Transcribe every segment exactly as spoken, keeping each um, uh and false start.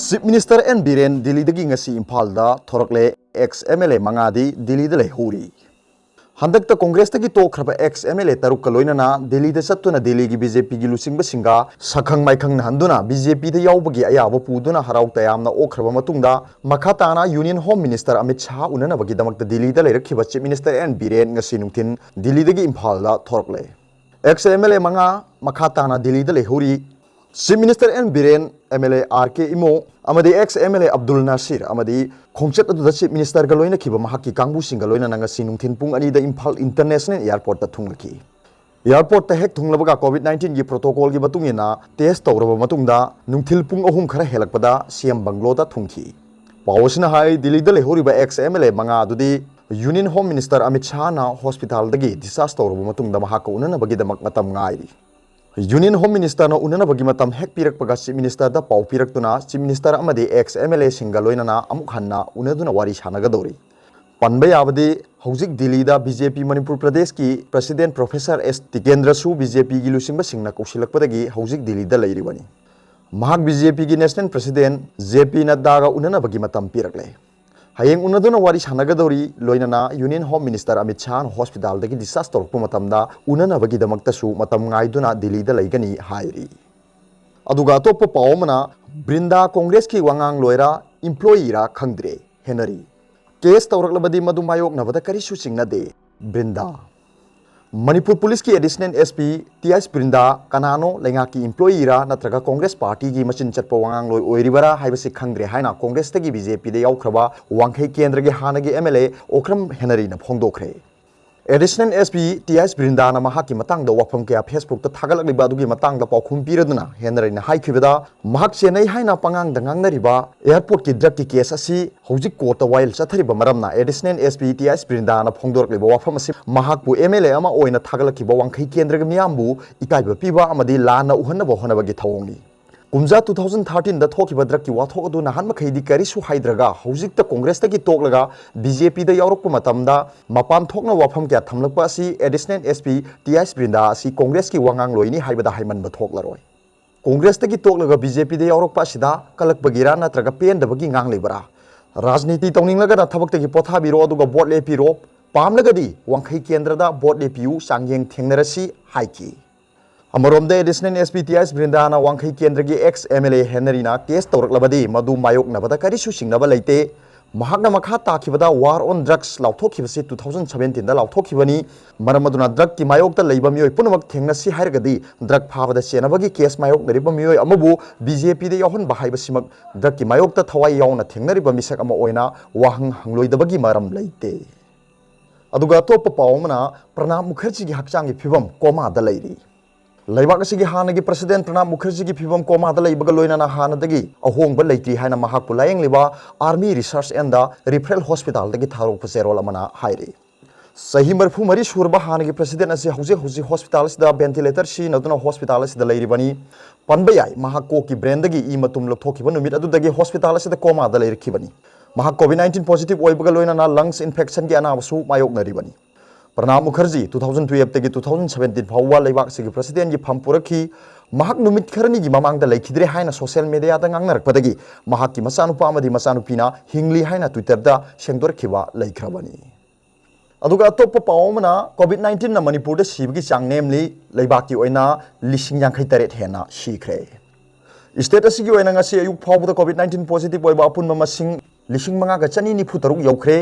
Chief minister N Biren ꯗꯤꯜꯂꯤꯗꯒꯤ ꯉꯁꯤ ꯏꯝꯐꯥꯜꯗ ꯊꯣꯔꯛꯂꯦ꯫ ꯑꯦꯛꯁ ꯑꯦꯝ ꯑꯦꯜ ꯑꯦ ꯃꯉꯥꯗꯤ ꯗꯤꯜꯂꯤꯗ ꯂꯩꯍꯧꯔꯤ꯫ ꯍꯟꯗꯛꯇ ꯀꯣꯡꯒ꯭ꯔꯦꯁꯇꯒꯤ ꯇꯣꯛꯈ꯭ꯔꯕ ꯑꯦꯛꯁ ꯑꯦꯝ ꯑꯦꯜ ꯑꯦ ꯇꯔꯨꯛꯀ ꯂꯣꯏꯅꯅ ꯗꯤꯜꯂꯤꯗ ꯆꯠꯇꯨꯅ ꯗꯤꯜꯂꯤꯒꯤ ꯕꯤ ꯖꯦ ꯄꯤꯒꯤ ꯂꯨꯆꯤꯡꯕꯁꯤꯡꯒ ꯁꯛꯈꯪ ꯃꯥꯏꯈꯪ ꯅꯍꯟꯗꯨꯅ ꯕꯤ ꯖꯦ ꯄꯤꯗ ꯌꯥꯎꯕꯒꯤ ꯑꯌꯥꯕ ꯄꯨꯗꯨꯅ ꯍꯔꯥꯎ ꯇꯌꯥꯝꯅ ꯑꯣꯛꯈ꯭ꯔꯕ ꯃꯇꯨꯡꯗ, ꯃꯈꯥ ꯇꯥꯅ union home minister Amit Shah ꯎꯅꯅꯕꯒꯤꯗꯃꯛꯇ ꯗꯤꯜꯂꯤꯗ ꯂꯩꯔꯛꯈꯤꯕ ꯆꯤꯐ ꯃꯤꯅꯤꯁꯇꯔ ꯑꯦꯟ ꯕꯤꯔꯦꯟ ꯉꯁꯤ ꯅꯨꯡꯊꯤꯜ ꯗꯤꯜꯂꯤꯗꯒꯤ ꯏꯝꯐꯥꯜꯗ ꯊꯣꯔꯛꯂꯦ꯫ ꯑꯦꯛꯁ ꯑꯦꯝ ꯑꯦꯜ ꯑꯦ ꯃꯉꯥ ꯃꯈꯥ ꯇꯥꯅ ꯗꯤꯜꯂꯤꯗ ꯂꯩꯍꯧꯔꯤ꯫ Chief minister N Biren, M L A R K Imo ꯑꯃꯗꯤ ex M L A Abdul Nasir ꯑꯃꯗꯤ ꯈꯣꯡꯆꯠ ꯑꯗꯨꯗ ꯆꯤꯐ ꯃꯤꯅꯤꯁꯇꯔꯒ ꯂꯣꯏꯅꯈꯤꯕ ꯃꯍꯥꯛꯀꯤ ꯀꯥꯡꯕꯨꯁꯤꯡꯒ ꯂꯣꯏꯅꯅ ꯉꯁꯤ ꯅꯨꯡꯊꯤꯜ ꯄꯨꯡ ꯑꯅꯤꯗ ꯏꯝꯐꯥꯜ ꯏꯟꯇꯔꯅꯦꯁꯅꯦꯜ ꯑꯦꯌꯥꯔꯄꯣꯔꯠꯇ ꯊꯨꯡꯂꯈꯤ꯫ ꯑꯦꯌꯥꯔꯄꯣꯔꯠꯇ ꯍꯦꯛ ꯊꯨꯡꯂꯕꯒ ꯀꯣꯚꯤꯗ ꯅꯥꯏꯟꯇꯤꯟꯒꯤ ꯄ꯭ꯔꯣꯇꯣꯀꯣꯜꯒꯤ ꯃꯇꯨꯡ ꯏꯟꯅ ꯇꯦꯁ ꯇꯧꯔꯕ ꯃꯇꯨꯡꯗ ꯅꯨꯡꯊꯤꯜ ꯄꯨꯡ ꯑꯍꯨꯝ ꯈꯔ ꯍꯦꯜꯂꯛꯄꯗ ꯁꯤ ꯑꯦꯝ ꯕꯪꯒ꯭ꯂꯣꯗ ꯊꯨꯡꯈꯤ꯫ ꯄꯥꯎ ꯑꯁꯤꯅ ꯍꯥꯏ, ꯗꯤꯜꯂꯤꯗ ꯂꯩꯍꯧꯔꯤꯕ ꯑꯦꯛꯁ ꯑꯦꯝ ꯑꯦꯜ ꯑꯦ ꯃꯉꯥ ꯑꯗꯨꯗꯤ ꯌꯨꯅꯤꯌꯟ ꯍꯣꯝ ꯃꯤꯅꯤꯁꯇꯔ ꯑꯃꯤꯠ ꯁꯥꯍꯅ ꯍꯣꯁꯄꯤꯇꯥꯜꯗꯒꯤ ꯗꯤꯁꯆꯥꯔꯖ ꯇꯧꯔꯕ ꯃꯇꯨꯡꯗ ꯃꯍꯥꯛꯀ ꯎꯅꯅꯕꯒꯤꯗꯃꯛ ꯃꯇꯝ ꯉꯥꯏꯔꯤ꯫ ꯌꯨꯅꯤꯌꯟ ꯍꯣꯝ ꯃꯤꯅꯤꯁꯇꯔꯅ ꯎꯅꯅꯕꯒꯤ ꯃꯇꯝ ꯍꯦꯛ ꯄꯤꯔꯛꯄꯒ ꯆꯤꯐ ꯃꯤꯅꯤꯁꯇꯔꯗ ꯄꯥꯎ ꯄꯤꯔꯛꯇꯨꯅ ꯆꯤꯐ ꯃꯤꯅꯤꯁꯇꯔ ꯑꯃꯗꯤ ꯑꯦꯛꯁ ꯑꯦꯝ ꯑꯦꯜ ꯑꯦꯁꯤꯡꯒ ꯂꯣꯏꯅꯅ ꯑꯃꯨꯛ ꯍꯟꯅ ꯎꯅꯗꯨꯅ ꯋꯥꯔꯤ ꯁꯥꯟꯅꯒꯗꯧꯔꯤ꯫ ꯄꯟꯕ ꯌꯥꯕꯗꯤ, ꯍꯧꯖꯤꯛ ꯗꯤꯜꯂꯤꯗ ꯕꯤ ꯖꯦ ꯄꯤ ꯃꯅꯤꯄꯨꯔ ꯄ꯭ꯔꯗꯦꯁꯀꯤ ꯄ꯭ꯔꯁꯤꯗꯦꯟ ꯄ꯭ꯔꯣꯐꯦꯁꯔ ꯑꯦꯁ ꯇꯤꯀꯦꯟꯗ꯭ꯔꯁꯨ ꯕꯤ ꯖꯦ ꯄꯤꯒꯤ ꯂꯨꯆꯤꯡꯕꯁꯤꯡꯅ ꯀꯧꯁꯤꯜꯂꯛꯄꯗꯒꯤ ꯍꯧꯖꯤꯛ ꯗꯤꯜꯂꯤꯗ ꯂꯩꯔꯤꯕꯅꯤ꯫ ꯃꯍꯥꯛ ꯕꯤ ꯖꯦ ꯄꯤꯒꯤ ꯅꯦꯁꯅꯦꯜ ꯄ꯭ꯔꯁꯤꯗꯦꯟ ꯖꯦ ꯄꯤ ꯅꯗ꯭ꯗꯥꯒ ꯎꯅꯅꯕꯒꯤ ꯃꯇꯝ ꯄꯤꯔꯛꯂꯦ꯫ ꯍꯌꯦꯡ ꯎꯅꯗꯨꯅ ꯋꯥꯔꯤ ꯁꯥꯟꯅꯒꯗꯧꯔꯤ, ꯂꯣꯏꯅꯅ ꯌꯨꯅꯤꯌꯟ ꯍꯣꯝ ꯃꯤꯅꯤꯁꯇꯔ ꯑꯃꯤꯠ ꯁꯥꯍꯅ ꯍꯣꯁꯄꯤꯇꯥꯜꯗꯒꯤ ꯗꯤꯁꯆꯥꯔꯖ ꯇꯧꯔꯛꯄ ꯃꯇꯝꯗ ꯎꯅꯅꯕꯒꯤꯗꯃꯛꯇꯁꯨ ꯃꯇꯝ ꯉꯥꯏꯗꯨꯅ ꯗꯤꯜꯂꯤꯗ ꯂꯩꯒꯅꯤ ꯍꯥꯏꯔꯤ꯫ ꯑꯗꯨꯒ ꯑꯇꯣꯞꯄ ꯄꯥꯎ ꯑꯃꯅ, ꯕ꯭ꯔꯤꯟꯗꯥ ꯀꯣꯡꯒ꯭ꯔꯦꯁꯀꯤ ꯋꯥꯉꯥꯡꯂꯣꯏꯔ ꯏꯝꯄ꯭ꯂꯣꯌꯤꯔ ꯈꯪꯗ꯭ꯔꯦ ꯍꯦꯟꯅꯔꯤ꯫ ꯀꯦꯁ ꯇꯧꯔꯛꯂꯕꯗꯤ ꯃꯗꯨ ꯃꯥꯌꯣꯛꯅꯕꯗ ꯀꯔꯤꯁꯨ ꯆꯤꯡꯅꯗꯦ꯫ ꯕ꯭ꯔꯤꯟꯗꯥ꯫ ꯃꯅꯤꯄꯨꯔ ꯄꯨꯂꯤꯁꯀꯤ additional S P T H Brinda ꯀꯅꯥꯅꯣ, ꯂꯩꯉꯥꯛꯀꯤ ꯏꯝꯄ꯭ꯂꯣꯌꯤꯔꯥ ꯅꯠꯇ꯭ꯔꯒ ꯀꯣꯡꯒ꯭ꯔꯦꯁ ꯄꯥꯔꯇꯤꯒꯤ ꯃꯆꯤꯟ ꯆꯠꯄ ꯋꯥꯉꯥꯡꯂꯣꯏ ꯑꯣꯏꯔꯤꯕꯔꯥ ꯍꯥꯏꯕꯁꯤ ꯈꯪꯗ꯭ꯔꯦ ꯍꯥꯏꯅ ꯀꯣꯡꯒ꯭ꯔꯦꯁꯇꯒꯤ ꯕꯤ ꯖꯦ ꯄꯤꯗ ꯌꯥꯎꯈ꯭ꯔꯕ ꯋꯥꯡꯈꯩ ꯀꯦꯟꯗ꯭ꯔꯒꯤ ꯍꯥꯟꯅꯒꯤ ꯑꯦꯝ ꯑꯦꯜ ꯑꯦ ꯑꯣꯀ꯭ꯔꯝ ꯍꯦꯅꯔꯤꯅ ꯐꯣꯡꯗꯣꯛꯈ꯭ꯔꯦ꯫ Additional S P T H ꯕ꯭ꯔꯤꯟꯗꯥꯅ ꯃꯍꯥꯛꯀꯤ ꯃꯇꯥꯡꯗ ꯋꯥꯐꯝ ꯀꯌꯥ ꯐꯦꯁꯕꯨꯛꯇ ꯊꯥꯒꯠꯂꯛꯂꯤꯕ ꯑꯗꯨꯒꯤ ꯃꯇꯥꯡꯗ ꯄꯥꯎꯈꯨꯝ ꯄꯤꯔꯗꯨꯅ ꯍꯦꯅꯔꯤꯅ ꯍꯥꯏꯈꯤꯕꯗ, ꯃꯍꯥꯛ ꯆꯦꯟꯅꯩ ꯍꯥꯏꯅ ꯄꯉꯥꯡꯗ ꯉꯥꯡꯅꯔꯤꯕ ꯑꯦꯌꯥꯔꯄꯣꯔꯠꯀꯤ ꯗ꯭ꯔꯒꯀꯤ ꯀꯦꯁ ꯑꯁꯤ ꯍꯧꯖꯤꯛ ꯀꯣꯔꯠꯇ ꯋꯥꯌꯦꯜ ꯆꯠꯊꯔꯤꯕ ꯃꯔꯝꯅ additional S P T H ꯕ꯭ꯔꯤꯟꯗꯥꯅ ꯐꯣꯡꯗꯣꯔꯛꯂꯤꯕ ꯋꯥꯐꯝ ꯑꯁꯤ ꯃꯍꯥꯛꯄꯨ ꯑꯦꯝ ꯑꯦꯜ ꯑꯦ ꯑꯃ ꯑꯣꯏꯅ ꯊꯥꯒꯠꯂꯛꯈꯤꯕ ꯋꯥꯡꯈꯩ ꯀꯦꯟꯗ꯭ꯔꯒꯤ ꯃꯤꯌꯥꯝꯕꯨ ꯏꯀꯥꯏꯕ ꯄꯤꯕ ꯑꯃꯗꯤ ꯂꯥꯟꯅ ꯎꯍꯟꯅꯕ ꯍꯣꯠꯅꯕꯒꯤ ꯊꯧꯑꯣꯡꯅꯤ꯫ ꯀꯨꯝꯖꯥ ꯇꯨ ꯊꯥꯎꯖꯟ ꯊꯥꯔꯇꯤꯟꯗ ꯊꯣꯛꯈꯤꯕ ꯗ꯭ꯔꯒꯀꯤ ꯋꯥꯊꯣꯛ ꯑꯗꯨ ꯅꯍꯥꯟ ꯃꯈꯩꯗꯤ ꯀꯔꯤꯁꯨ ꯍꯥꯏꯗ꯭ꯔꯒ ꯍꯧꯖꯤꯛꯇ ꯀꯣꯡꯒ꯭ꯔꯦꯁꯇꯒꯤ ꯇꯣꯛꯂꯒ ꯕꯤ ꯖꯦ ꯄꯤꯗ ꯌꯥꯎꯔꯛꯄ ꯃꯇꯝꯗ ꯃꯄꯥꯟ ꯊꯣꯛꯅ ꯋꯥꯐꯝ ꯀꯌꯥ ꯊꯝꯂꯛꯄ ꯑꯁꯤ additional S P T H Brinda ꯑꯁꯤ ꯀꯣꯡꯒ꯭ꯔꯦꯁꯀꯤ ꯋꯥꯉꯥꯡꯂꯣꯏꯅꯤ ꯍꯥꯏꯕꯗ ꯍꯥꯏꯃꯟꯕ ꯊꯣꯛꯂꯔꯣꯏ꯫ ꯀꯣꯡꯒ꯭ꯔꯦꯁꯇꯒꯤ ꯇꯣꯛꯂꯒ ꯕꯤ ꯖꯦ ꯄꯤꯗ ꯌꯥꯎꯔꯛꯄ ꯑꯁꯤꯗ ꯀꯜꯂꯛꯄꯒꯤꯔꯥ ꯅꯠꯇ꯭ꯔꯒ ꯄꯦꯟꯗꯕꯒꯤ ꯉꯥꯡꯂꯤꯕꯔꯥ? ꯔꯥꯖꯅꯤꯇꯤ ꯇꯧꯅꯤꯡꯂꯒꯅ ꯊꯕꯛꯇꯒꯤ ꯄꯣꯊꯥꯕꯤꯔꯣ ꯑꯗꯨꯒ ꯚꯣꯠ ꯂꯦꯞꯄꯤꯔꯣ꯫ ꯄꯥꯝꯂꯒꯗꯤ ꯋꯥꯡꯈꯩ ꯀꯦꯟꯗ꯭ꯔꯗ ꯚꯣꯠ ꯂꯦꯞꯄꯤꯌꯨ, ꯆꯥꯡꯌꯦꯡ ꯊꯦꯡꯅꯔꯁꯤ ꯍꯥꯏꯈꯤ꯫ ꯑꯃꯔꯣꯝꯗ ꯑꯦꯗꯤꯁꯅꯦꯜ ꯑꯦꯁ ꯄꯤ ꯇꯤ ꯑꯥꯏ ꯕ꯭ꯔꯤꯟꯗꯥꯅ ꯋꯥꯡꯈꯩ ꯀꯦꯟꯗ꯭ꯔꯒꯤ ꯑꯦꯛꯁ ꯑꯦꯝ ꯑꯦꯜ ꯑꯦ ꯍꯦꯅꯔꯤꯅ ꯀꯦꯁ ꯇꯧꯔꯛꯂꯕꯗꯤ ꯃꯗꯨ ꯃꯥꯌꯣꯛꯅꯕꯗ ꯀꯔꯤꯁꯨ ꯆꯤꯡꯅꯕ ꯂꯩꯇꯦ꯫ ꯃꯍꯥꯛꯅ ꯃꯈꯥ ꯇꯥꯈꯤꯕꯗ war on drugs ꯂꯥꯎꯊꯣꯛꯈꯤꯕꯁꯤ two thousand seventeen ꯗ ꯂꯥꯎꯊꯣꯛꯈꯤꯕꯅꯤ꯫ ꯃꯔꯝ ꯑꯗꯨꯅ drug ꯀꯤ ꯃꯥꯌꯣꯛꯇ ꯂꯩꯕ ꯃꯤꯑꯣꯏ ꯄꯨꯝꯅꯃꯛ ꯊꯦꯡꯅꯁꯤ ꯍꯥꯏꯔꯒꯗꯤ drug ꯐꯥꯕꯗ ꯆꯦꯟꯅꯕꯒꯤ ꯀꯦꯁ ꯃꯥꯌꯣꯛꯅꯔꯤꯕ ꯃꯤꯑꯣꯏ ꯑꯃꯕꯨ ꯕꯤ ꯖꯦ ꯄꯤꯗ ꯌꯥꯎꯍꯟꯕ ꯍꯥꯏꯕꯁꯤꯃꯛ drug ꯀꯤ ꯃꯥꯌꯣꯛꯇ ꯊꯋꯥꯏ ꯌꯥꯎꯅ ꯊꯦꯡꯅꯔꯤꯕ ꯃꯤꯁꯛ ꯑꯃ ꯑꯣꯏꯅ ꯋꯥꯍꯪ ꯍꯪꯂꯣꯏꯗꯕꯒꯤ ꯃꯔꯝ ꯂꯩꯇꯦ꯫ ꯑꯗꯨꯒ ꯑꯇꯣꯞꯄ ꯄꯥꯎ ꯑꯃꯅ, ꯄ꯭ꯔꯅꯥꯕ ꯃꯨꯈꯔꯖꯤꯒꯤ ꯍꯛꯆꯥꯡꯒꯤ ꯐꯤꯕꯝ ꯀꯣꯃꯥꯗ ꯂꯩꯔꯤ꯫ ꯂꯩꯕꯥꯛ ꯑꯁꯤꯒꯤ ꯍꯥꯟꯅꯒꯤ ꯄ꯭ꯔꯁꯤꯗꯦꯟ ꯄ꯭ꯔꯅꯥꯕ ꯃꯨꯈꯔꯖꯤꯒꯤ ꯐꯤꯕꯝ ꯀꯣꯃꯥꯗ ꯂꯩꯕꯒ ꯂꯣꯏꯅꯅ ꯍꯥꯟꯅꯗꯒꯤ ꯑꯍꯣꯡꯕ ꯂꯩꯇ꯭ꯔꯤ ꯍꯥꯏꯅ ꯃꯍꯥꯛꯄꯨ ꯂꯥꯌꯦꯡꯂꯤꯕ Army Research and Referral Hospital ꯗꯒꯤ ꯊꯥꯔꯣꯛꯄ ꯆꯦꯔꯣꯜ ꯑꯃꯅ ꯍꯥꯏꯔꯤ꯫ ꯆꯍꯤ ꯃꯔꯤꯐꯨ ꯃꯔꯤ ꯁꯨꯔꯕ ꯍꯥꯟꯅꯒꯤ ꯄ꯭ꯔꯁꯤꯗꯦꯟ ꯑꯁꯤ ꯍꯧꯖꯤꯛ ꯍꯧꯖꯤꯛ ꯍꯣꯁꯄꯤꯇꯥꯜ ꯑꯁꯤꯗ ventilator ꯁꯤꯖꯤꯟꯅꯗꯨꯅ ꯍꯣꯁꯄꯤꯇꯥꯜ ꯑꯁꯤꯗ ꯂꯩꯔꯤꯕꯅꯤ꯫ ꯄꯟꯕ ꯌꯥꯏ, ꯃꯍꯥꯛ ꯀꯣꯛꯀꯤ ꯕ꯭ꯔꯦꯟꯗꯒꯤ ꯏ ꯃꯇꯨꯝ ꯂꯧꯊꯣꯛꯈꯤꯕ ꯅꯨꯃꯤꯠ ꯑꯗꯨꯗꯒꯤ ꯍꯣꯁꯄꯤꯇꯥꯜ ꯑꯁꯤꯗ ꯀꯣꯃꯥꯗ ꯂꯩꯔꯛꯈꯤꯕꯅꯤ꯫ ꯃꯍꯥꯛ COVID nineteen positive ꯑꯣꯏꯕꯒ ꯂꯣꯏꯅꯅ lungs infection ꯒꯤ ꯑꯅꯥꯕꯁꯨ ꯃꯥꯌꯣꯛꯅꯔꯤꯕꯅꯤ꯫ ꯄ꯭ꯔꯅꯥꯕ ꯃꯨꯈꯔꯖꯤ two thousand twelve ꯇꯒꯤ two thousand seventeen ꯐꯥꯎꯕ ꯂꯩꯕꯥꯛ ꯑꯁꯤꯒꯤ ꯄ꯭ꯔꯁꯤꯗꯦꯟꯒꯤ ꯐꯝ ꯄꯨꯔꯛꯈꯤ꯫ ꯃꯍꯥꯛ ꯅꯨꯃꯤꯠ ꯈꯔꯅꯤꯒꯤ ꯃꯃꯥꯡꯗ ꯂꯩꯈꯤꯗ꯭ꯔꯦ ꯍꯥꯏꯅ ꯁꯣꯁꯤꯌꯦꯜ ꯃꯦꯗꯤꯌꯥꯗ ꯉꯥꯡꯅꯔꯛꯄꯗꯒꯤ ꯃꯍꯥꯛꯀꯤ ꯃꯆꯥꯅꯨꯄꯥ ꯑꯃꯗꯤ ꯃꯆꯥꯅꯨꯄꯤꯅ ꯍꯤꯡꯂꯤ ꯍꯥꯏꯅ ꯇ꯭ꯋꯤꯇꯔꯗ ꯁꯦꯡꯗꯣꯔꯛꯈꯤꯕ ꯂꯩꯈ꯭ꯔꯕꯅꯤ꯫ ꯑꯗꯨꯒ ꯑꯇꯣꯞꯄ ꯄꯥꯎ ꯑꯃꯅ, COVID nineteen ꯅ ꯃꯅꯤꯄꯨꯔꯗ ꯁꯤꯕꯒꯤ ꯆꯥꯡ ꯅꯦꯝꯂꯤ, ꯂꯩꯕꯥꯛꯀꯤ ꯑꯣꯏꯅ ꯂꯤꯁꯤꯡ ꯌꯥꯡꯈꯩ ꯇꯔꯦꯠ ꯍꯦꯟꯅ ꯁꯤꯈ꯭ꯔꯦ꯫ ꯁ꯭ꯇꯦꯠ ꯑꯁꯤꯒꯤ ꯑꯣꯏꯅ ꯉꯁꯤ ꯑꯌꯨꯛ ꯐꯥꯎꯕꯗ COVID nineteen positive ꯑꯣꯏꯕ ꯑꯄꯨꯟꯕ ꯃꯁꯤꯡ ꯂꯤꯁꯤꯡ ꯃꯉꯥꯒ ꯆꯅꯤ ꯅꯤꯐꯨ ꯇꯔꯨꯛ ꯌꯧꯈ꯭ꯔꯦ꯫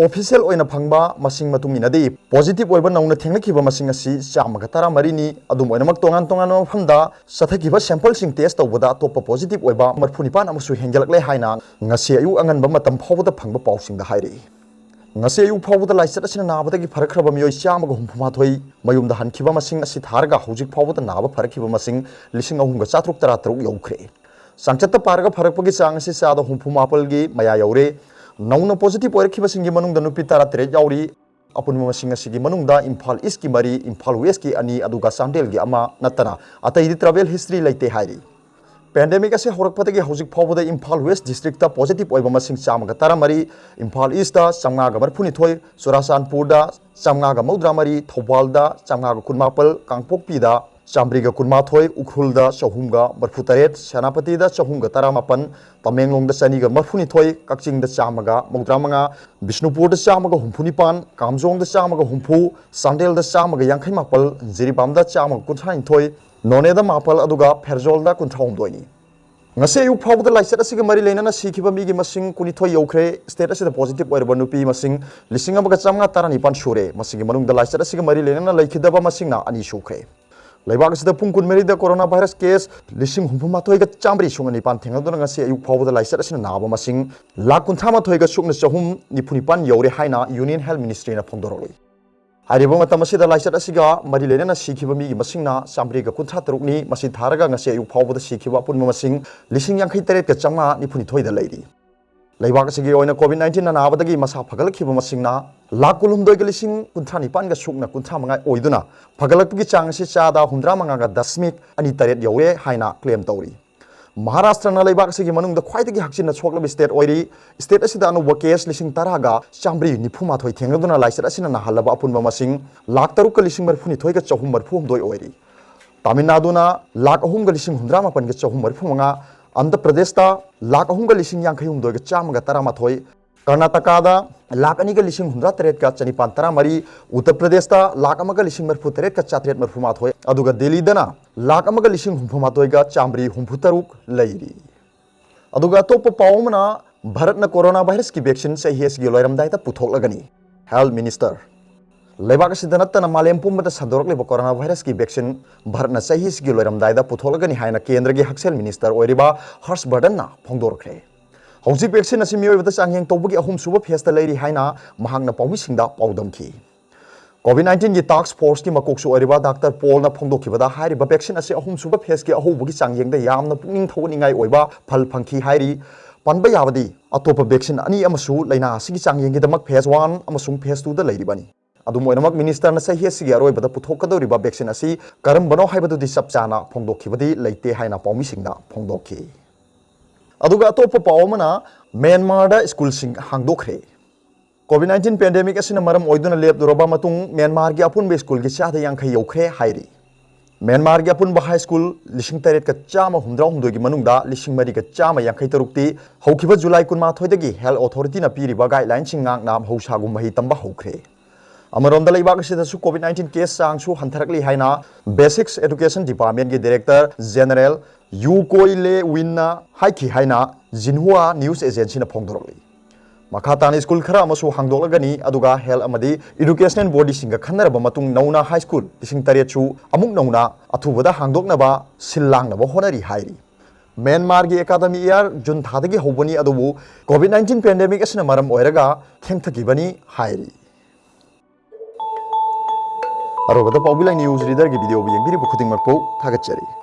ꯑꯣꯐꯤꯁꯤꯌꯦꯜ ꯑꯣꯏꯅ ꯐꯪꯕ ꯃꯁꯤꯡ ꯃꯇꯨꯡ ꯏꯟꯅꯗꯤ, positive ꯑꯣꯏꯕ ꯅꯧꯅ ꯊꯦꯡꯅꯈꯤꯕ ꯃꯁꯤꯡ ꯑꯁꯤ ꯆꯥꯝꯃꯒ ꯇꯔꯥꯃꯔꯤꯅꯤ꯫ ꯑꯗꯨꯝ ꯑꯣꯏꯅꯃꯛ, ꯇꯣꯉꯥꯟ ꯇꯣꯉꯥꯟꯕ ꯃꯐꯝꯗ ꯆꯠꯊꯈꯤꯕ sample ꯁꯤꯡ test ꯇꯧꯕꯗ ꯑꯇꯣꯞꯄ positive ꯑꯣꯏꯕ ꯃꯔꯤꯐꯨ ꯅꯤꯄꯥꯟ ꯑꯃꯁꯨ ꯍꯦꯟꯒꯠꯂꯛꯂꯦ ꯍꯥꯏꯅ ꯉꯁꯤ ꯑꯌꯨꯛ ꯑꯉꯟꯕ ꯃꯇꯝ ꯐꯥꯎꯕꯗ ꯐꯪꯕ ꯄꯥꯎꯁꯤꯡꯗ ꯍꯥꯏꯔꯛꯏ꯫ ꯉꯁꯤ ꯑꯌꯨꯛ ꯐꯥꯎꯕꯗ ꯂꯥꯏꯆꯠ ꯑꯁꯤꯅ ꯅꯥꯕꯗꯒꯤ ꯐꯔꯛꯈ꯭ꯔꯕ ꯃꯤꯑꯣꯏ ꯆꯥꯝꯃꯒ ꯍꯨꯝꯐꯨ ꯃꯥꯊꯣꯏ ꯃꯌꯨꯝꯗ ꯍꯟꯈꯤꯕ ꯃꯁꯤꯡ ꯑꯁꯤ ꯊꯥꯔꯒ, ꯍꯧꯖꯤꯛ ꯐꯥꯎꯕꯗ ꯅꯥꯕ ꯐꯔꯛꯈꯤꯕ ꯃꯁꯤꯡ ꯂꯤꯁꯤꯡ ꯑꯍꯨꯝꯒ ꯆꯥꯇ꯭ꯔꯨꯛ ꯇꯔꯥ ꯇꯔꯨꯛ ꯌꯧꯈ꯭ꯔꯦ꯫ ꯆꯥꯡꯆꯠꯇ ꯄꯥꯔꯒ ꯐꯔꯛꯄꯒꯤ ꯆꯥꯡ ꯑꯁꯤ ꯆꯥꯗ ꯍꯨꯝꯐꯨ ꯃꯥꯄꯜꯒꯤ ꯃꯌꯥ ꯌꯧꯔꯦ꯫ ꯅꯧꯅ positive ꯑꯣꯏꯔꯛꯈꯤꯕꯁꯤꯡꯒꯤ ꯃꯅꯨꯡꯗ ꯅꯨꯄꯤ ꯇꯔꯥꯇꯔꯦꯠ ꯌꯥꯎꯔꯤ꯫ ꯑꯄꯨꯟꯕ ꯃꯁꯤꯡ ꯑꯁꯤꯒꯤ ꯃꯅꯨꯡꯗ ꯏꯝꯐꯥꯜ ꯏꯁꯀꯤ ꯃꯔꯤ, ꯏꯝꯐꯥꯜ ꯋꯦꯁꯀꯤ ꯑꯅꯤ, ꯑꯗꯨꯒ ꯆꯥꯟꯗꯦꯜꯒꯤ ꯑꯃ ꯅꯠꯇꯅ ꯑꯇꯩꯗꯤ travel history ꯂꯩꯇꯦ ꯍꯥꯏꯔꯤ꯫ Pandemic ꯑꯁꯤ ꯍꯧꯔꯛꯄꯗꯒꯤ ꯍꯧꯖꯤꯛ ꯐꯥꯎꯕꯗ ꯏꯝꯐꯥꯜ ꯋꯦꯁ district positive ꯑꯣꯏꯕ ꯃꯁꯤꯡ ꯆꯥꯝꯃꯒ ꯇꯔꯥꯃꯔꯤ, ꯏꯝꯐꯥꯜ ꯏꯁꯇ ꯆꯥꯝꯃꯉꯥꯒ ꯃꯔꯤꯐꯨꯅꯤꯊꯣꯏ, ꯆꯨꯔꯥꯆꯥꯟꯄꯨꯔꯗ ꯆꯥꯝꯃꯉꯥꯒ ꯃꯧꯗ꯭ꯔꯥꯃꯔꯤ, ꯊꯧꯕꯥꯜꯗ ꯆꯥꯝꯃꯉꯥꯒ ꯀꯨꯟꯃꯥꯄꯜ, ꯀꯥꯡꯄꯣꯛꯄꯤꯗ ꯆꯥꯝꯃꯔꯤꯒ ꯀꯨꯟꯃꯥꯊꯣꯏ, ꯎꯈ꯭ꯔꯨꯜꯗ ꯆꯍꯨꯝꯒ ꯃꯔꯤꯐꯨꯇꯔꯦꯠ, ꯁꯦꯅꯥꯄꯇꯤꯗ ꯆꯍꯨꯝꯒ ꯇꯔꯥꯃꯥꯄꯟ, ꯇꯃꯦꯡꯂꯣꯡꯗ ꯆꯅꯤꯒ ꯃꯔꯤꯐꯨꯅꯤꯊꯣꯏ, ꯀꯛꯆꯤꯡꯗ ꯆꯥꯝꯃꯒ ꯃꯧꯗ꯭ꯔꯥꯃꯉꯥ, ꯕꯤꯁꯅꯨꯄꯨꯔꯗ ꯆꯥꯝꯃꯒ ꯍꯨꯝꯐꯨꯅꯤꯄꯥꯟ, ꯀꯥꯝꯖꯣꯡꯗ ꯆꯥꯝꯃꯒ ꯍꯨꯝꯐꯨ, ꯆꯥꯟꯗꯦꯜꯗ ꯆꯥꯝꯃꯒ ꯌꯥꯡꯈꯩ ꯃꯥꯄꯜ, ꯖꯤꯔꯤꯕꯥꯝꯗ ꯆꯥꯝꯃꯒ ꯀꯨꯟꯊ꯭ꯔꯥꯅꯤꯊꯣꯏ, ꯅꯣꯅꯦꯗ ꯃꯥꯄꯜ, ꯑꯗꯨꯒ ꯐꯦꯔꯖꯣꯜꯗ ꯀꯨꯟꯊ꯭ꯔꯥꯍꯨꯝꯗꯣꯏꯅꯤ꯫ ꯉꯁꯤ ꯑꯌꯨꯛ ꯐꯥꯎꯕꯗ ꯂꯥꯏꯆꯠ ꯑꯁꯤꯒ ꯃꯔꯤ ꯂꯩꯅꯅ ꯁꯤꯈꯤꯕ ꯃꯤꯒꯤ ꯃꯁꯤꯡ ꯀꯨꯟꯅꯤꯊꯣꯏ ꯌꯧꯈ꯭ꯔꯦ꯫ State ꯑꯁꯤꯗ positive ꯑꯣꯏꯔꯕ ꯅꯨꯄꯤ ꯃꯁꯤꯡ ꯂꯤꯁꯤꯡ ꯑꯃꯒ ꯆꯥꯝꯃꯉꯥ ꯇꯔꯥꯅꯤꯄꯥꯟ ꯁꯨꯔꯦ꯫ ꯃꯁꯤꯒꯤ ꯃꯅꯨꯡꯗ ꯂꯥꯏꯆꯠ ꯑꯁꯤꯒ ꯃꯔꯤ ꯂꯩꯅꯅ ꯂꯩꯈꯤꯗꯕ ꯃꯁꯤꯡꯅ ꯑꯅꯤ ꯁꯨꯈ꯭ꯔꯦ꯫ ꯂꯩꯕꯥꯛ ꯑꯁꯤꯗ ꯄꯨꯡ ꯀꯨꯟꯃꯔꯤꯗ corona virus case ꯂꯤꯁꯤꯡ ꯍꯨꯝꯐꯨ ꯃꯥꯊꯣꯏꯒ ꯆꯥꯝꯃꯔꯤ ꯁꯨꯞꯅ ꯅꯤꯄꯥꯟ ꯊꯦꯡꯅꯗꯨꯅ ꯉꯁꯤ ꯑꯌꯨꯛ ꯐꯥꯎꯕꯗ ꯂꯥꯏꯆꯠ ꯑꯁꯤꯅ ꯅꯥꯕ ꯃꯁꯤꯡ ꯂꯥꯈ ꯀꯨꯟꯊ꯭ꯔꯥ ꯃꯥꯊꯣꯏꯒ ꯁꯨꯞꯅ ꯆꯍꯨꯝ ꯅꯤꯐꯨ ꯅꯤꯄꯥꯟ ꯌꯧꯔꯦ ꯍꯥꯏꯅ Union Health Ministryꯅ ꯐꯣꯡꯗꯣꯔꯛꯂꯤ꯫ ꯍꯥꯏꯔꯤꯕ ꯃꯇꯝ ꯑꯁꯤꯗ ꯂꯥꯏꯆꯠ ꯑꯁꯤꯒ ꯃꯔꯤ ꯂꯩꯅꯅ ꯁꯤꯈꯤꯕ ꯃꯤꯒꯤ ꯃꯁꯤꯡꯅ ꯆꯥꯝꯃꯔꯤꯒ ꯀꯨꯟꯊ꯭ꯔꯥ ꯇꯔꯨꯛꯅꯤ꯫ ꯃꯁꯤ ꯊꯥꯔꯒ ꯉꯁꯤ ꯑꯌꯨꯛ ꯐꯥꯎꯕꯗ ꯁꯤꯈꯤꯕ ꯑꯄꯨꯟꯕ ꯃꯁꯤꯡ ꯂꯤꯁꯤꯡ ꯌꯥꯡꯈꯩ ꯇꯔꯦꯠꯀ ꯆꯥꯝꯃꯉꯥ ꯅꯤꯐꯨ ꯅꯤꯊꯣꯏꯗ ꯂꯩꯔꯤ꯫ ꯂꯩꯕꯥꯛ ꯑꯁꯤꯒꯤ ꯑꯣꯏꯅ COVID nineteenꯅ ꯅꯥꯕꯗꯒꯤ ꯃꯁꯥ ꯐꯒꯠꯂꯛꯈꯤꯕ ꯃꯁꯤꯡꯅ ꯂꯥꯈ ꯀꯨꯟꯍꯨꯝꯗꯣꯏꯒ ꯂꯤꯁꯤꯡ ꯀꯨꯟꯊ꯭ꯔꯥ ꯅꯤꯄꯥꯟꯒ ꯁꯨꯞꯅ ꯀꯨꯟꯊ꯭ꯔꯥ ꯃꯉꯥ ꯑꯣꯏꯗꯨꯅ ꯐꯒꯠꯂꯛꯄꯒꯤ ꯆꯥꯡ ꯑꯁꯤ ꯆꯥꯗ ꯍꯨꯝꯗ꯭ꯌꯥ ꯃꯉꯥꯒ ꯗꯁꯃꯤꯛ ꯑꯅꯤ ꯇꯔꯦꯠ ꯌꯧꯔꯦ ꯍꯥꯏꯅ claim ꯇꯧꯔꯤ꯫ ꯃꯍꯥꯔꯥꯁꯇ꯭ꯔꯅ ꯂꯩꯕꯥꯛ ꯑꯁꯤꯒꯤ ꯃꯅꯨꯡꯗ ꯈ꯭ꯋꯥꯏꯗꯒꯤ ꯍꯛꯆꯤꯟꯅ ꯁꯣꯛꯂꯕ state ꯑꯣꯏꯔꯤ꯫ State ꯑꯁꯤꯗ ꯑꯅꯧꯕ case ꯂꯤꯁꯤꯡ ꯇꯔꯥꯒ ꯆꯥꯝꯃꯔꯤ ꯅꯤꯐꯨ ꯃꯥꯊꯣꯏ ꯊꯦꯡꯅꯗꯨꯅ ꯂꯥꯏꯆꯠ ꯑꯁꯤꯅ ꯅꯥꯍꯜꯂꯕ ꯑꯄꯨꯟꯕ ꯃꯁꯤꯡ ꯂꯥꯈ ꯇꯔꯨꯛꯀ ꯂꯤꯁꯤꯡ ꯃꯔꯤꯐꯨꯅꯤꯊꯣꯏꯒ ꯆꯍꯨꯝ ꯃꯔꯤꯐꯨ ꯍꯨꯝꯗꯣꯏ ꯑꯣꯏꯔꯤ꯫ ꯇꯥꯃꯤꯜ ꯅꯥꯗꯨꯅ ꯂꯥꯈ ꯑꯍꯨꯝꯒ ꯂꯤꯁꯤꯡ ꯍꯨꯝꯗ꯭ꯔꯥ ꯃꯥꯄꯟꯒ ꯆꯍꯨꯝ ꯃꯔꯤꯐꯨ ꯃꯉꯥ, ꯑꯟꯙ꯭ꯔ ꯄ꯭ꯔꯗꯦꯁꯇ ꯂꯥꯈ ꯑꯍꯨꯝꯒ ꯂꯤꯁꯤꯡ ꯌꯥꯡꯈꯩ ꯍꯨꯝꯗꯣꯏꯒ ꯆꯥꯝꯃꯒ ꯇꯔꯥꯃꯥꯊꯣꯏ, ꯀꯔꯅꯥꯇꯀꯥꯗ ꯂꯥꯈ ꯑꯅꯤꯒ ꯂꯤꯁꯤꯡ ꯍꯨꯝꯗ꯭ꯔꯥ ꯇꯔꯦꯠꯀ ꯆꯅꯤꯄꯥꯟ ꯇꯔꯥꯃꯔꯤ, ꯎꯠꯇꯔ ꯄ꯭ꯔꯗꯦꯁꯇ ꯂꯥꯈ ꯑꯃꯒ ꯂꯤꯁꯤꯡ ꯃꯔꯤꯐꯨ ꯇꯔꯦꯠꯀ ꯆꯥꯇ꯭ꯔꯦꯠ ꯃꯔꯤꯐꯨ ꯃꯥꯊꯣꯏ, ꯑꯗꯨꯒ ꯗꯦꯜꯂꯤꯗꯅ ꯂꯥꯈ ꯑꯃꯒ ꯂꯤꯁꯤꯡ ꯍꯨꯝꯐꯨ ꯃꯥꯊꯣꯏꯒ ꯆꯥꯝꯃꯔꯤ ꯍꯨꯝꯐꯨ ꯇꯔꯨꯛ ꯂꯩꯔꯤ꯫ ꯑꯗꯨꯒ ꯑꯇꯣꯞꯄ ꯄꯥꯎ ꯑꯃꯅ, ꯚꯥꯔꯠꯅ corona virusꯀꯤ vaccine ꯆꯍꯤ ꯑꯁꯤꯒꯤ ꯂꯣꯏꯔꯝꯗꯥꯏꯗ ꯄꯨꯊꯣꯛꯂꯒꯅꯤ, Health Minister꯫ ꯂꯩꯕꯥꯛ ꯑꯁꯤꯗ ꯅꯠꯇꯅ ꯃꯥꯂꯦꯝ ꯄꯨꯝꯕꯗ ꯁꯟꯗꯣꯔꯛꯂꯤꯕ corona virusꯀꯤ vaccine ꯚꯥꯔꯠꯅ ꯆꯍꯤ ꯑꯁꯤꯒꯤ ꯂꯣꯏꯔꯝꯗꯥꯏꯗ ꯄꯨꯊꯣꯛꯂꯒꯅꯤ ꯍꯥꯏꯅ ꯀꯦꯟꯗ꯭ꯔꯒꯤ ꯍꯛꯁꯦꯜ minister ꯑꯣꯏꯔꯤꯕ ꯍꯔꯁ ꯕꯔꯙꯟꯅ ꯐꯣꯡꯗꯣꯔꯛꯈ꯭ꯔꯦ꯫ ꯍꯧꯖꯤꯛ vaccine ꯑꯁꯤ ꯃꯤꯑꯣꯏꯕꯗ ꯆꯥꯡꯌꯦꯡ ꯇꯧꯕꯒꯤ ꯑꯍꯨꯝꯁꯨꯕ phaseꯇ ꯂꯩꯔꯤ ꯍꯥꯏꯅ ꯃꯍꯥꯛꯅ ꯄꯥꯎꯃꯤꯁꯤꯡꯗ ꯄꯥꯎꯗꯝꯈꯤ꯫ COVID nineteenꯒꯤ task forceꯀꯤ ꯃꯀꯣꯛꯁꯨ ꯑꯣꯏꯔꯤꯕ ꯗꯥꯛꯇꯔ ꯄꯣꯜꯅ ꯐꯣꯡꯗꯣꯛꯈꯤꯕꯗ ꯍꯥꯏꯔꯤꯕ vaccine ꯑꯁꯤ ꯑꯍꯨꯝꯁꯨꯕ phaseꯀꯤ ꯑꯍꯧꯕꯒꯤ ꯆꯥꯡꯌꯦꯡꯗ ꯌꯥꯝꯅ ꯄꯨꯛꯅꯤꯡ ꯊꯧꯒꯠꯅꯤꯡꯉꯥꯏ ꯑꯣꯏꯕ ꯐꯜ ꯐꯪꯈꯤ ꯍꯥꯏꯔꯤ꯫ ꯄꯟꯕ ꯌꯥꯕꯗꯤ ꯑꯇꯣꯞꯄ vaccine ꯑꯅꯤ ꯑꯃꯁꯨ ꯂꯩꯅꯥ ꯑꯁꯤꯒꯤ ꯆꯥꯡꯌꯦꯡꯒꯤꯗꯃꯛ phase one ꯑꯃꯁꯨꯡ phase twoꯗ ꯂꯩꯔꯤꯕꯅꯤ꯫ ꯑꯗꯨꯝ ꯑꯣꯏꯅꯃꯛ ministerꯅ ꯆꯍꯤ ꯑꯁꯤꯒꯤ ꯑꯔꯣꯏꯕꯗ ꯄꯨꯊꯣꯛꯀꯗꯧꯔꯤꯕ vaccine ꯑꯁꯤ ꯀꯔꯝꯕꯅꯣ ꯍꯥꯏꯕꯗꯨꯗꯤ ꯆꯞ ꯆꯥꯅ ꯐꯣꯡꯗꯣꯛꯈꯤꯕꯗꯤ ꯂꯩꯇꯦ ꯍꯥꯏꯅ ꯄꯥꯎꯃꯤꯁꯤꯡꯗ ꯐꯣꯡꯗꯣꯛꯈꯤ꯫ ꯑꯗꯨꯒ ꯑꯇꯣꯞꯄ ꯄꯥꯎ ꯑꯃꯅ, ꯃ꯭ꯌꯥꯟꯃꯥꯔꯗ schoolꯁꯤꯡ ꯍꯥꯡꯗꯣꯛꯈ꯭ꯔꯦ꯫ COVID nineteen pandemic ꯑꯁꯤꯅ ꯃꯔꯝ ꯑꯣꯏꯗꯨꯅ ꯂꯦꯞꯂꯨꯔꯕ ꯃꯇꯨꯡ ꯃ꯭ꯌꯥꯟꯃꯥꯔꯒꯤ ꯑꯄꯨꯟꯕ schoolꯒꯤ ꯆꯥꯗ ꯌꯥꯡꯈꯩ ꯌꯧꯈ꯭ꯔꯦ ꯍꯥꯏꯔꯤ꯫ ꯃ꯭ꯌꯥꯟꯃꯥꯔꯒꯤ ꯑꯄꯨꯟꯕ ꯍꯥꯏ ꯁ꯭ꯀꯨꯜ ꯂꯤꯁꯤꯡ ꯇꯔꯦꯠꯀ ꯆꯥꯝꯃ ꯍꯨꯝꯗ꯭ꯔꯥ ꯍꯨꯝꯗꯣꯏꯒꯤ ꯃꯅꯨꯡꯗ ꯂꯤꯁꯤꯡ ꯃꯔꯤꯒ ꯆꯥꯝꯃ ꯌꯥꯡꯈꯩ ꯇꯔꯨꯛꯇꯤ ꯍꯧꯈꯤꯕ ꯖꯨꯂꯥꯏ ꯀꯨꯟꯃꯥꯊꯣꯏꯗꯒꯤ ꯍꯦꯜꯊ ꯑꯣꯊꯣꯔꯤꯇꯤꯅ ꯄꯤꯔꯤꯕ ꯒꯥꯏꯗꯂꯥꯏꯟꯁꯤꯡ ꯉꯥꯛꯅ ꯃꯍꯧꯁꯥꯒꯨꯝ ꯃꯍꯩ ꯇꯝꯕ ꯍꯧꯈ꯭ꯔꯦ꯫ ꯑꯃꯔꯣꯝꯗ ꯂꯩꯕꯥꯛ ꯑꯁꯤꯗꯁꯨ ꯀꯣꯚꯤꯗ ꯅꯥꯏꯟꯇꯤꯟ ꯀꯦꯁ ꯆꯥꯡꯁꯨ ꯍꯟꯊꯔꯛꯂꯤ ꯍꯥꯏꯅ ꯕꯦꯁꯤꯛꯁ ꯑꯦꯗꯨꯀꯦꯁꯟ ꯗꯤꯄꯥꯔꯠꯃꯦꯟꯒꯤ ꯗꯥꯏꯔꯦꯛꯇꯔ ꯖꯦꯅꯔꯦꯜ ꯌꯨ ꯀꯣꯏ ꯂꯦ ꯋꯤꯟꯅ ꯍꯥꯏꯈꯤ ꯍꯥꯏꯅ ꯖꯤꯟꯍꯨꯋꯥ ꯅ꯭ꯌꯨꯁ ꯑꯦꯖꯦꯟꯁꯤꯅ ꯐꯣꯡꯗꯣꯔꯛꯂꯤ꯫ ꯃꯈꯥ ꯇꯥꯅ ꯁ꯭ꯀꯨꯜ ꯈꯔ ꯑꯃꯁꯨ ꯍꯥꯡꯗꯣꯛꯂꯒꯅꯤ, ꯑꯗꯨꯒ ꯍꯦꯜꯊ ꯑꯃꯗꯤ ꯏꯗꯨꯀꯦꯁꯅꯦꯜ ꯕꯣꯗꯤꯁꯤꯡꯒ ꯈꯟꯅꯔꯕ ꯃꯇꯨꯡ ꯅꯧꯅ ꯍꯥꯏ ꯁ꯭ꯀꯨꯜ ꯂꯤꯁꯤꯡ ꯇꯔꯦꯠꯁꯨ ꯑꯃꯨꯛ ꯅꯧꯅ ꯑꯊꯨꯕꯗ ꯍꯥꯡꯗꯣꯛꯅꯕ ꯁꯤꯜ ꯂꯥꯡꯅꯕ ꯍꯣꯠꯅꯔꯤ ꯍꯥꯏꯔꯤ꯫ ꯃ꯭ꯌꯥꯟꯃꯥꯔꯒꯤ ꯑꯦꯀꯥꯗꯃꯤ ꯏꯌꯥꯔ ꯖꯨꯟ ꯊꯥꯗꯒꯤ ꯍꯧꯕꯅꯤ, ꯑꯗꯨꯕꯨ ꯀꯣꯚꯤꯗ ꯅꯥꯏꯟꯇꯤꯟ ꯄꯦꯟꯗꯦꯃꯤꯛ ꯑꯁꯤꯅ ꯃꯔꯝ ꯑꯣꯏꯔꯒ ꯊꯦꯡꯊꯈꯤꯕꯅꯤ ꯍꯥꯏꯔꯤ꯫ ꯑꯔꯣꯏꯕꯗ ꯄꯥꯎꯕꯤ ꯂꯥꯏ ꯅ꯭ꯌꯨꯁ ꯔꯤꯗꯔꯒꯤ ꯚꯤꯗꯤꯑꯣꯕꯨ ꯌꯦꯡꯕꯤꯔꯤꯕ ꯈꯨꯗꯤꯡꯃꯛꯄꯨ ꯊꯥꯒꯠꯆꯔꯤ꯫